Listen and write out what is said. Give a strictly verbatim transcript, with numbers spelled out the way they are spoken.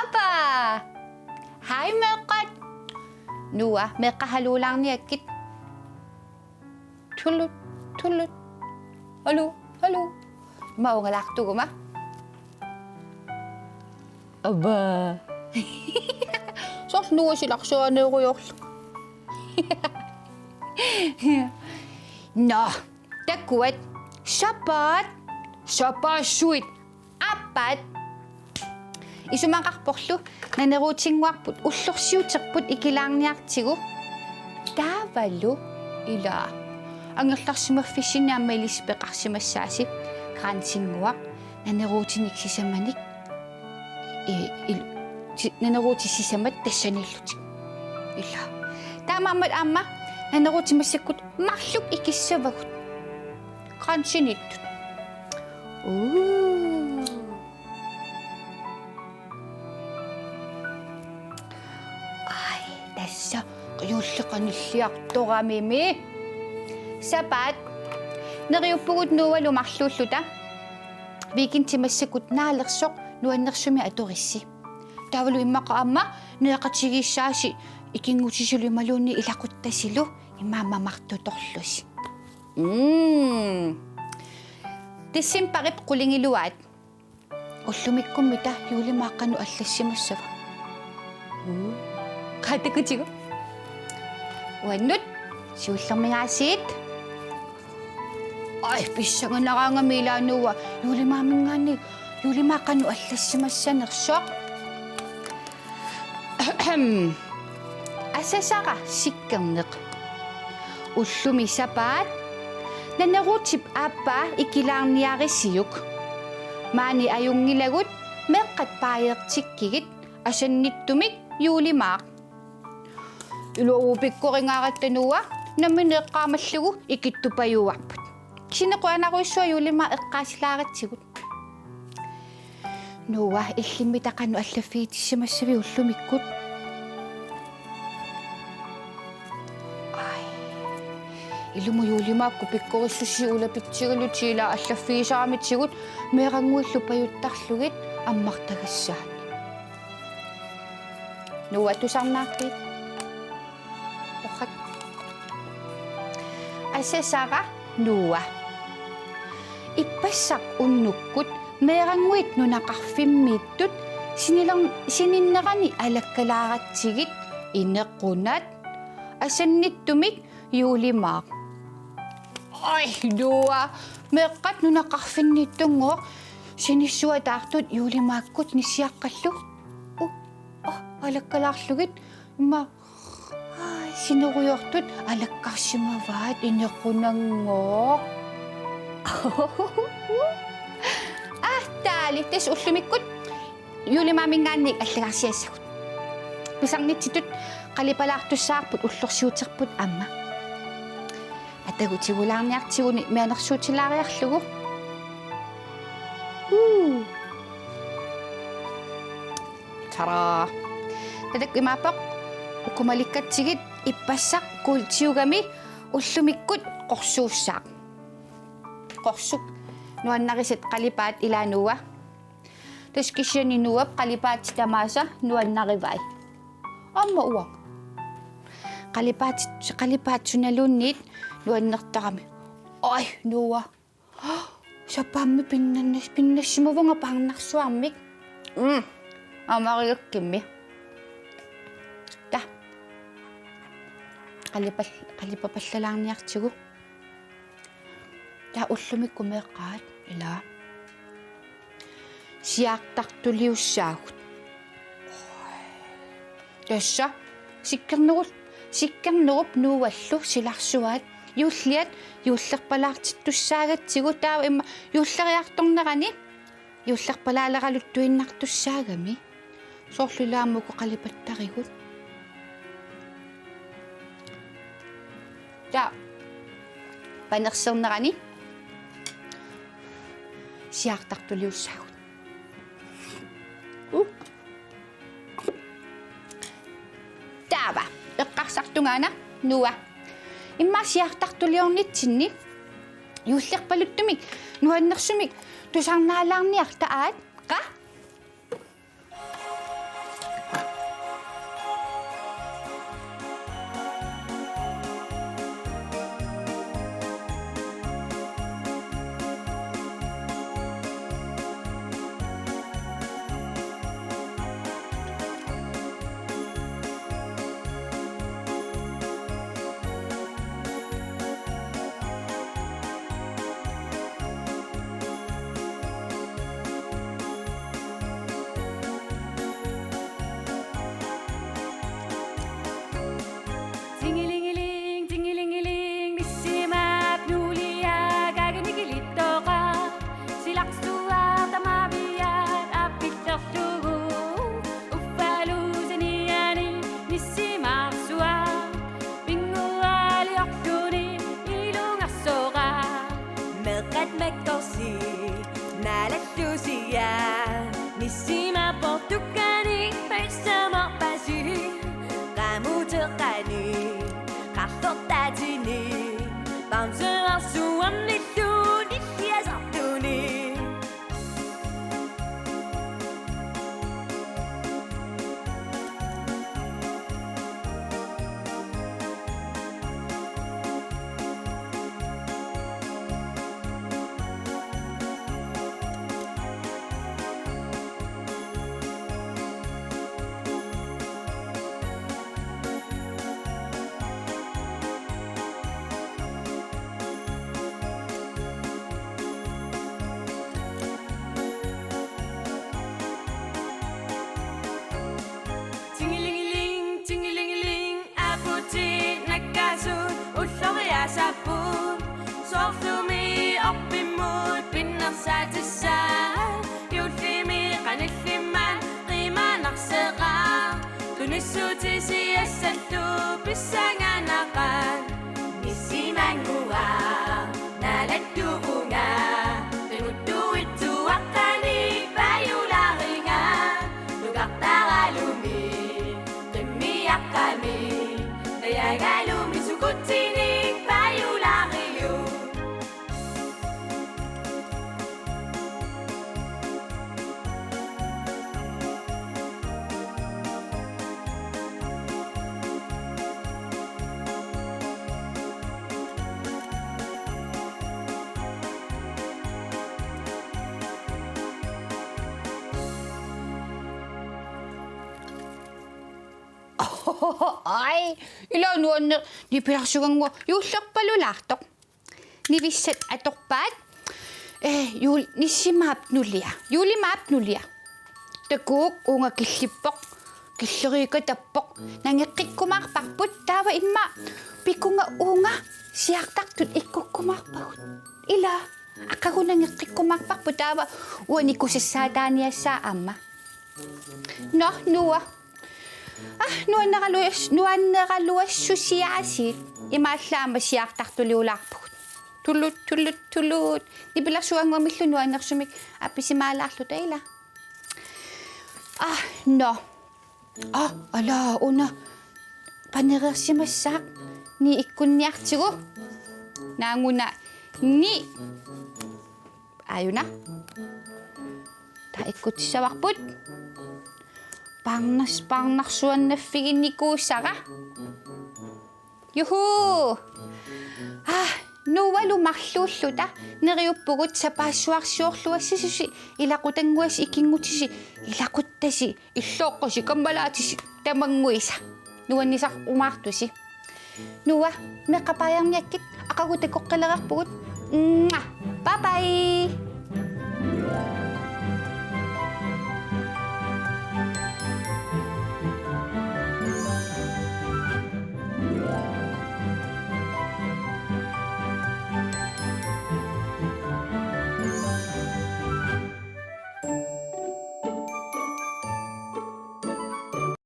Apa! Hej, meeqqat! Noah, meeqqat haluulaarniakkit. Tullut, tullut. Haluu, haluu. Ima ungalaartuguma. Apa. Soorlu Noah silarsuaneerujoorlunga. Nå, takuat. Sapaat. Sapaassuit. Aappaat. Isumaqarporlu naneruutinnguarput ullorsiuterput ikilaarniartigu. Taavalu ila angerlarsimaffissinni aamma ilissi peqarsimassaasi kransinnguaq naneruutinik sisamanik. I, il, si, naneruutit sisamat tassaniillutik. Ila. Taamaammat aamma naneruutit massakkut marluk ikissavagut. Kransiniittut. Uu. Ai, tassa juulli qanilliartoramimi. Sapaat. Neriuppugut Noahlu marluulluta. Weekendi massakkut naalersoq nuannersumik atorissi. Taavalu immaqa aamma nueqatigiissaasi ikinngutisilu imaluunniit ilaquttasilu immaqa mamartutorlusi. Mm. Decembarip qulingiluaat. Ullumikkummi taava juulimaaq qanoq allassimassava? Mm. Qaa, takutigu. Uannut siullermik aasiit. Ai, pissanganaraangami ila Noah juulimaaminngaanniit juulimaaq qanoq allassimassanersoq. Asasara sikkerneq. Ullumi sapaat. Naneruutip aappaa ikilaarniarisiuk. Maani ajunngilagut, meeqqat paajeertikkigit, asannittumik juulimaaq. Iluagu pikkoringaaratta Noah, nammineq eqqaamallugu ikittupajuarput. Kisianni qujanarujussuaq juulimaaq eqqaasilaaratsigut. Noah, illimmita qanoq allaffigitissimassavit ullumikkut? Ai. Ilumut juulimaakkut pikkorissusii ulapitsigalutit ila allaffigisaramitsigut meerannguillu pajuttarlugit ammartagassaat. Noah, tusarnaarpit? Orrak. Asasara Noah. Ippassaq unnukkut meerannguit nunaqarfimmiittut siniler-, sininnerani alakkalaaratsigu inequnat asannittumik juulimaaq. Ai, Noah, meeqqat nunaqarfinniittunngooq sinissuataartut juulimaakkut nissiaqqallu. U, a, alakkalaarlugit immaqa Ai, sinerujoortut alakkarsimavaat inequnanngooq. Aa, taali, tassa ullumikkut juulimaaminngaanniit allagarsiassagut. Pisarnitsitut qalipalaartussavarput ullorsiuterput aamma. Atagutigulaarniartiguni mianersuutilaariarlugu. Uu. Tada! Tatakku imaappoq, uku malikkatsigit ippassaq kuultiugami ullumikkut qorsuussaaq. Qorsuk nuannarisat qalipaat ila Noah. Tassa kisianni Noahp qalipaatit tamaasa nuannarivai. Aamma uanga. Qalipaatit, qalipaatit sunaluunniit nuannertarami. Ai, Noah. Sapaammi pinnannas-, pinnassimavunga paarnarsuarmik. Mm. Aamma arigakkimmi. Taa. Qalipal-, qalipapallalaarniartigu. Taa ullumikkut meeqqat ila. Siaartartuliussaagut. Tassa sikkernerup, sikkernerup Noahlu silarsuaat juulliat juullerpalaartittussaagatsigu taava immaqa juulleriartornerani juullerpalaaleraluttuinnartussaagami. Soorlu ila aamma uku qalipattarigut. Taava panersernerani siaartartuliussaagut. Uh. Taava eqqarsartungaana, Noah. Immaqa siaartartuliornitsinni juullerpaluttumik nuannersumik tusarnaalaarniarta, aat? Qaa? Tingilingiling, tingilingiling, nissimaap nuulia, kaginikilittoqa. Silarsuaq tamaviaat aappillerlugu. Uffalu saniani nissimaarsuaq. Pinnguaaliorluni ilungersoqaaq. Meeqqat makkorsi naalallusiaq. Nissimaap portukkanik paasisamaarpasi. Qamuteqqani qarlortaatini. Bamseersuarnillu nilliasartuni. Tingilingiling, tingilingiling, aputit nakkaasut ulloriaasapput. Soorlumi orpimmut pinnersaatissaat, juullimi qanillimmat qiimaanarseqaaq. Tunissutisi assallu pissanganaqaat. Nissimannguaq naalattuuvunga, qimuttuitsuaqqani paajulaaringa. Nukartaralumi qimmiaqqami, najaagalumi sukutsinik paajulaariuk. Ai, ila nuanneq, nipilarsugannguaq juullerpalulaartoq. Nivissat atorpaat. Eh, juul-, nissimaap nulia. Juulimaap nulia. Takuuk, uunga killippoq. Killeriikatappoq. Nangeqqikkumaarparput, taava immaqa pikunga uunga siaartartut ikkukkumaarpagut. Ila, aqagu nangeqqikkumaarparput, taava uani kusassaataaniassaa aamma. Nå, Noah. Ah, nuanneraluas-, nuanneraluassusiaasiit. Imaallaat aamma siaartartuliulaarpugut. Tulut, tulut, tulut. Nipilersugannguamillu nuannersumik appisimaalaarluta, ila. Ah, nå. Ah, ala, una. Panereersimassaaq. Ni ikkunniartigu. Naaguna ni. Aajuna. Taava ikkutissavarput. Parnas-, parnarsuannaffiginikuusara. Juhuu! Ah, Noahlu marluulluta neriuppugut sapaassuarsiorluassasusi, ilaqutannguasi, ikinngutisi, ilaquttasi, illooqqasi, kammalaatisi, tamannguisa. Nuannisarumaartusi. Noah, meeqqat paajarniakkit, aqagu takoqqilereerpugut. Mwah! Bye bye!